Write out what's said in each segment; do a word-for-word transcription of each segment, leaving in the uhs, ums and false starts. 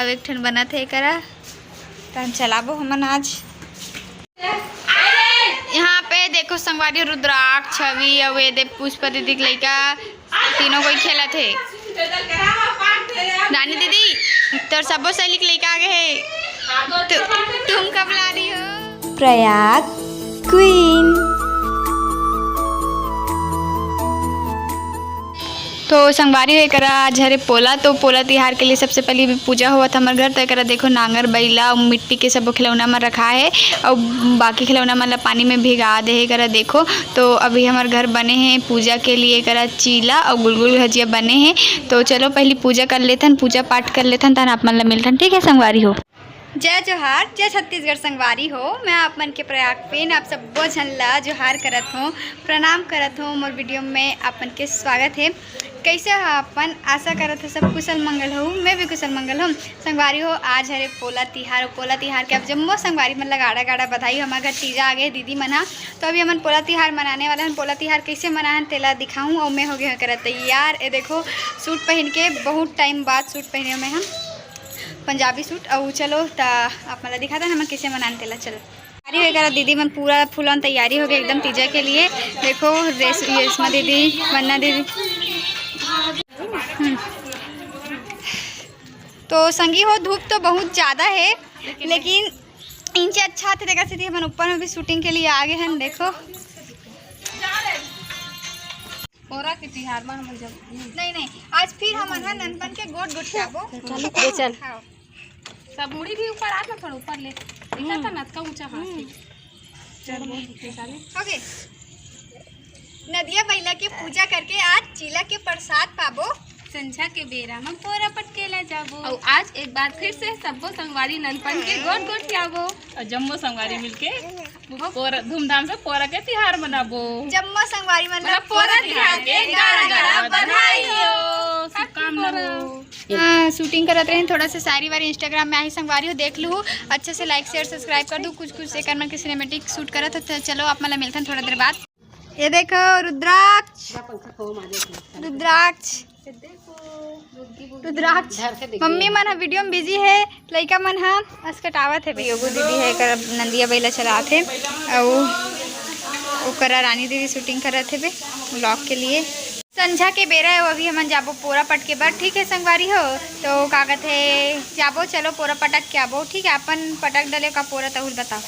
एक ठन बनत हे एकरा, त हम चलाबो हमन आज। यहाँ पे देखो संगवारी, रुद्राक्ष, छवि, अउ ये दे पुष्पा दीदी के लइका, तीनों कोई खेलत हे। रानी दीदी, तोर सबो सहेली के लइका आगे हे। तु-, तुम कब ला रही हो? प्रयाग क्वीन। तो संगवारी हो, एकरा आज हरे पोला, तो पोला तिहार के लिए सबसे पहले भी पूजा होवत हमर घर। तो एकरा देखो, नांगर, बइला अउ मिट्टी के सबो खिलौना मन रखा हे, अउ बाकी खिलौना मन ला पानी में भिगा दे हे। एकरा देखो, तो अभी हमर घर बने हे पूजा के लिए। एकरा चीला अउ गुलगुल घजिया बने हे। तो चलो, पहली पूजा कर लेथन, पूजा पाठ कर लेथन, तहन आप मन ला मिलथन, ठीक है संगवारी हो। जय जोहार, जय छत्तीसगढ़ संगवारी हो। मैं आप मन के प्रयाग क्वीन, आप सब्बो झन ला जोहार करत हों, प्रणाम करत हों। मोर वीडियो में आप मन के स्वागत हे। कैसे हो आप मन? आशा करत हों सब कुशल मंगल हो। मैं भी कुशल मंगल हूँ संगवारी हो। आज हरे पोला तिहार, पोला तिहार के आप जम्मो संगवारी मन ला गाड़ा गाड़ा बधाई। हमर घर तीजा आगे दीदी मन हा, तो अभी हमन पोला तिहार मनाने वाला हन। पोला तिहार कैसे मनाहन तेला दिखाहूँ। अउ मैं हो गए हूँ करा तैयार। ए देखो, सूट पहन के, बहुत टाइम बाद सूट पहने हूँ मैं हम। पंजाबी सूट। अउ चलो, त आप मन ला दिखाथन हमन कइसे मनान तेला। चलो, अरे, एकरा दीदी मन पूरा full on तैयारी हो गए एकदम तीजा के लिए। देखो, रेश-, रेशमा दीदी, वंदना दीदी। हम्म। तो संगी हो, धूप तो बहुत ज्यादा है, लेकिन इंचे अच्छा थे, तेकर सेती हमन ऊपर में भी shooting के लिए आ गए हैं। देखो, पोरा के तिहार में हमन जब नहीं, नहीं, आज फिर हमन ह ननपन के गोठ गोठियाबो। ले चल। हाँ। सब मुड़ी भी ऊपर आत ना, थोड़ा ऊपर ले। देखा था, नतका ऊंचा हाथ है। चल, बहुत ऊंचा ले। OK। नदिया बइला के पूजा करके आज चीला के प्रसाद पाबो। संझा के बेरा म पोरा पटके ला जाबो। अउ आज एक बार फिर से सब्बो संगवारी ननपन के गोठ गोठियाबो। अउ जम्मो संगवारी मिलके पोरा, धूमधाम से पोरा के तिहार मनाबो। जम्मो संगवारी मन ला मतलब पोरा पोरा तिहार तिहार के के गाड़ा गाड़ा गाड़ा बधाई बधाई हो। हो। शुभकामना हो। हाँ, shooting करत रहे थोड़ा सा शायरी वारी, Instagram में आही संगवारी हो, देख लू, अच्छे से like, share, subscribe कर दू। कुछ कुछ एकर मन के cinematic shoot करत हो, तो चलो आप मन ला मिलथन थोड़ा देर बाद। ये देखो रुद्राक्ष, रुद्राक्ष, रुद्राक्ष। मम्मी मन ह video में busy है, लइका मन ह असकटावत हेबे। योगू दीदी है, एकर नंदिया बइला चलात हे, अउ ओकरा रानी दीदी shooting करत हेबे vlog के लिए। संझा के बेरा है, अभी हमन जाबो पोरा पटके बर, ठीक है संगवारी हो। तो का कहत हे, जाबो, चलो पोरा पटक के आबो, ठीक है। अपन पटक डले का पोरा तहुल बताओ।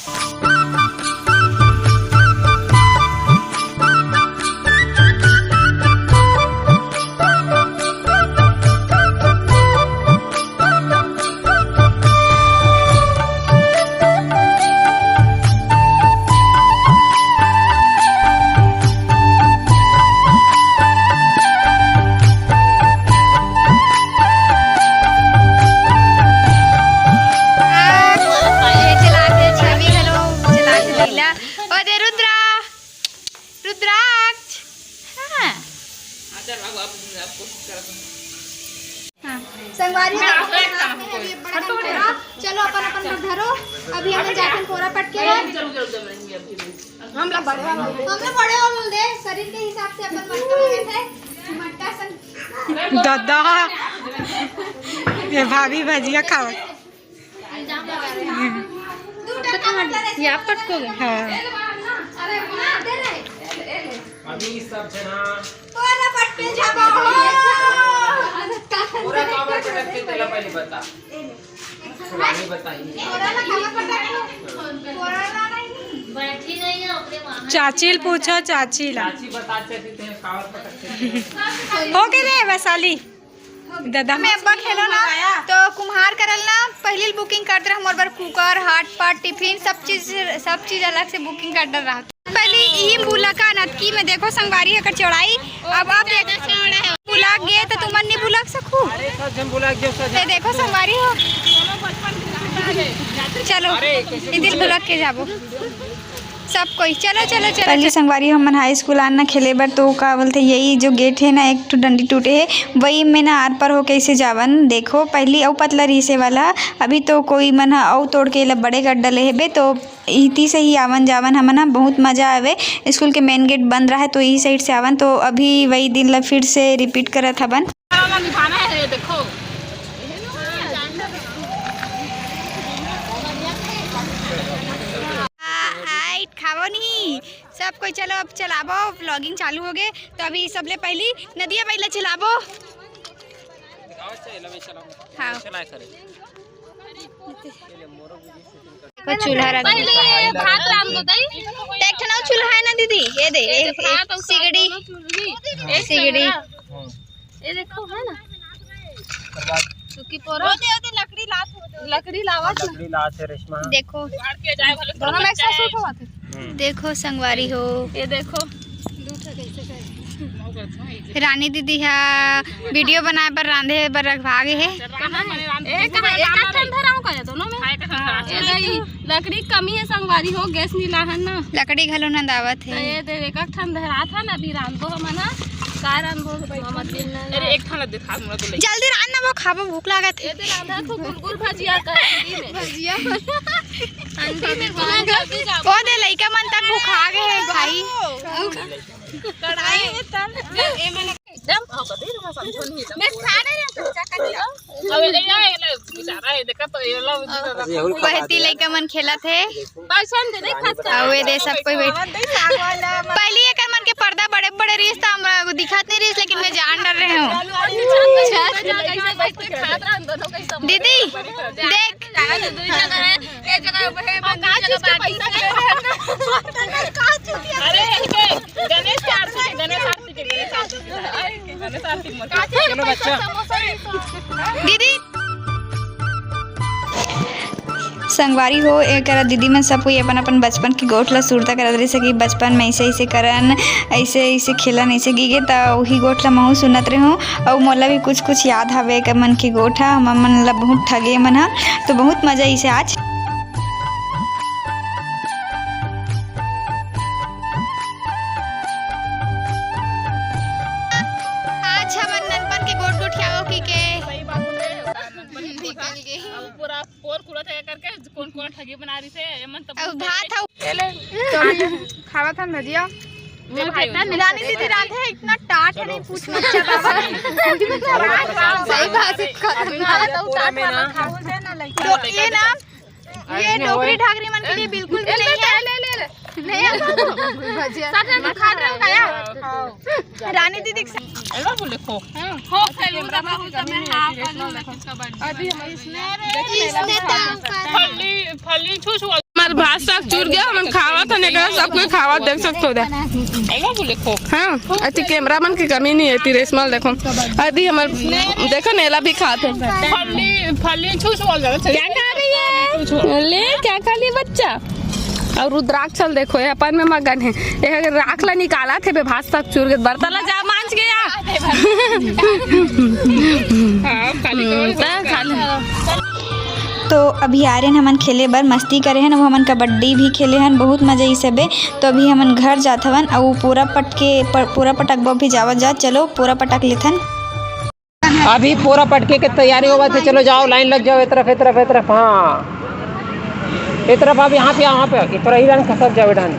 ये चलाते छवि घलो, चलाते लीला। ओ दे रुद्रा, रुद्राक्ष। हाँ। हाँ, संगवारी हो, चलो अपन अपन धरो। अभी हमन जाथन पोरा पटके बर। हम लोग बड़े वाला। हम लोग बड़े वाला दे, शरीर के हिसाब से अपन मटका मांगे थे, मटका संग। दादा, ये भाभी भजिया खावत। दू टका मटका रहे। ये आप पटकोगे? हाँ। अरे, दे रहे। अभी सब जना तोरा पटके जाबो हो। पूरा काबर पटकते, तेला पहले बता। रानी बताइए। चाची ल पूछो, चाची ला। चाची बता सकते हैं, कावर पटकते हैं। हो गए रे वैशाली। दादा। मैं अब्बा खेलो ना, तो कुम्हार करल ना, पहली booking कर दे रहा मोर बर cooker, hot pot, tiffin, सब चीज, सब चीज अलग से booking कर दे रहा। पहली इही बुला का नतकी में देखो संगवारी एकर चौड़ाई। अब आप देख, बुला गे तो तुमन नहीं बुला सकू। अरे सब जन बुला गे, सब ये जन। देखो संगवारी हो। चलो, अरे, कैसे इदिल बुला के जाबो। सब कोई चलो, चलो, चलो, पहली चलो। संगवारी हमन high school आन ना खेले बर, तो का बोलथे, यही जो gate है ना, एक ठो डंडी टूटे है, वही में ना आर पार हो कैसे जावन। देखो, पहली अउ पतला रिहिसे वाला, अभी तो कोई मन ह अउ तोड़ के एला बड़े कर डले हेबे, तो इति से ही आवन जावन हमन ह, बहुत मजा आवे। School के main gate बंद रहा है, तो यही side से आवन। तो अभी वही दिन ला फिर से repeat करत हवन। निभाना है, ये देखो। सब कोई चलो, अब चलाबो, vlogging चालू हो गे। तो अभी सबले पहली नदिया बइला चलाबो। हाँ। देखो चूल्हा रख दे। पहले भात रांध दो दई। देख ना चूल्हा है ना दीदी, ये दे, ये ये, भात ये और सिगड़ी। दोनों चूल्ही। एक सिगड़ी। चूल्हा। ये देखो है ना। चुकी पोरा। लकड़ी लात हो। लकड़ी लावत ना। लकड़ी लात है रेशमा। देखो। दोनों में एक साथ shoot होवत है। हम्म। देखो संगवारी हो। ये देखो। रानी दीदी हा video बनाए बर, रांधे बर रखवा गे हे। ए, कहाँ? एक ठन धराऊं का ये दोनों में? हाँ, एक ठन धराऊं। ये दई, लकड़ी कमी है संगवारी हो, gas नी लाहन ना। लकड़ी घलो नंदावत तो हे। ये दे, एक ठन धरात है ना, अभी रांधबो हमन हा। का रांधबो? अरे, एक ठन दिखा, मोला तो ले। जल्दी रांध ना, वो खाबो, भूख लागत हे। ये दे रांधा तो गुलगुल भजिया का ठंडी में। भजिया। ठंडी में गुलगुल भजिया। ओ दे, लइका मन तक भुखा गे हे भाई। कढ़ाई में तल। एकदम। मैं खा रहे हैं, तुम क्या कर रहे हो? अब ये ले जाए, ये ले, बेचारा है, देखा तो ये लो, बेचारा। बहती लइका मन खेलत हे। पैसा दे दे, खास कर। अउ ये दे सब कोई बैठ। पहली एकर मन के पर्दा बड़े बड़े रहिस त हमरा दिखत नहीं रहिस, लेकिन मैं जान डर रहे हूँ। दीदी, देख। अरे, गणेश के आरती, गणेश आरती। चलो बच्चा। दीदी। संगवारी हो, एकरा दीदी मन सब कोई अपन अपन बचपन के गोठ ला सुरता करत रहिस कि बचपन में ऐसे ऐसे करन, ऐसे ऐसे खेलन, ऐसे गीगे, त वही गोठ ला महू सुनत रहूं। अउ मोला भी कुछ कुछ याद हवे एकर मन के गोठ हा, हमर मन ला बहुत ठगे मन हा, तो बहुत मजा आइसे आज। आज हमन ननपन के गोठ गोठियाओ की के। सही बात बोले, ननपन के गोठ हा। निकल गई। अब पूरा पोर कुलत हे करके कौन कौन ठगी बना रही थे, ये मन तब अब भात हा। तो खावा था नदिया। रानी दीदी रांधे इतना टाट है, नहीं पूछ मत। सही बात है, खतरनाक। तो ये ना, ये डोकरी ढाकरी मन के लिए बिल्कुल भी नहीं है। ले, ले, ले, ले। नहीं है। भजिया। सब जन खा रहे हो क्या? रानी दीदी के साथ। हेलो, बोले खो। हो, खेलू तो बहुत समय, हाँ, कर लूँ मैं। अभी हम इसने फली, फली छू छू। हमार भात साग चूर गया, हमन खावा था, नहीं करा, सब कोई खावा, देख सकते हो दे। हेलो, बोले खो। हाँ, अति camera मन की कमी नहीं है, ती रेशमा देखो। अति हमर, देखो, नेला भी खात है। फली, फली छू छू बोल रहा है। क्या खा रही है? ले, क्या खा ली बच्चा? अउ रुद्राक्ष ल देखो, ये अपन में मगन हे। ये राख ला निकालत हे बे, भात साग चूर के, बर्तन ला जा मांज के आ। हाँ, खाली हम्म, करो। त खाली। तो अभी आर्यन हमन खेले बर मस्ती करे हन, वो हमन कबड्डी भी खेले हन, बहुत मजा आइस हे बे। तो अभी हमन घर जात हवन, अउ पूरा पटके, प-, पूरा पटकबो भी जावत जात, चलो पूरा पटक लेथन। अभी पूरा पटके के तैयारी होवत हे। चलो जाओ, line लग जाओ, ए तरफ, ए तरफ, ए तरफ, हाँ, ए तरफ। अब यहाँ पे, यहाँ पे, ये थोड़ा ही डान खसक जाओ, डान।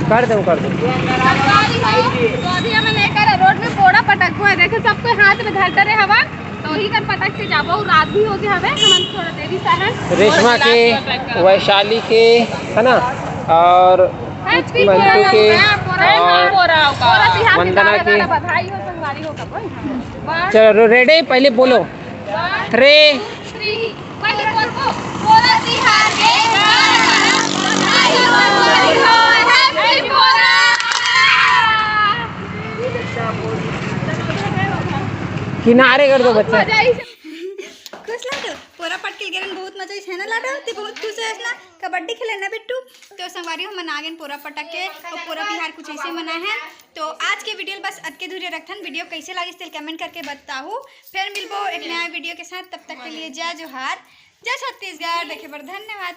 कर दो, कर दो। तो अभी हमन एकर road में पोड़ा पटकबो हे, देखो सब कोई हाथ में धर धरे हवा, तो वही कर पटक के जाबो। रात भी हो गया हवे, हमन थोड़ा देरी से आए हैं। रेशमा के, वैशाली के, है ना, और मंटू के, और वंदना के। बधाई हो, संगवारी हो। चलो, ready, पहले बोलो। Three। पहले बोल को, बोलो तिहार के। किनारे कर दो बच्चा। खुश लाडो, पोरा पटक के गेरन, बहुत मजा आइस हे ना लाडो? ते बहुत खुश होइस ना? कबड्डी खेले ना बिट्टू? तो संगवारी हो, हमन आ गेन पोरा पटक के, अउ पोरा तिहार कुछ ऐसे मना है। तो आज के video बस अतके दूरी रखथन। Video कैसे लागिस तेल comment करके बताहू। फिर मिलबो एक नया video के साथ, तब तक के लिए जय जोहार, जय छत्तीसगढ़। देखे बर धन्यवाद।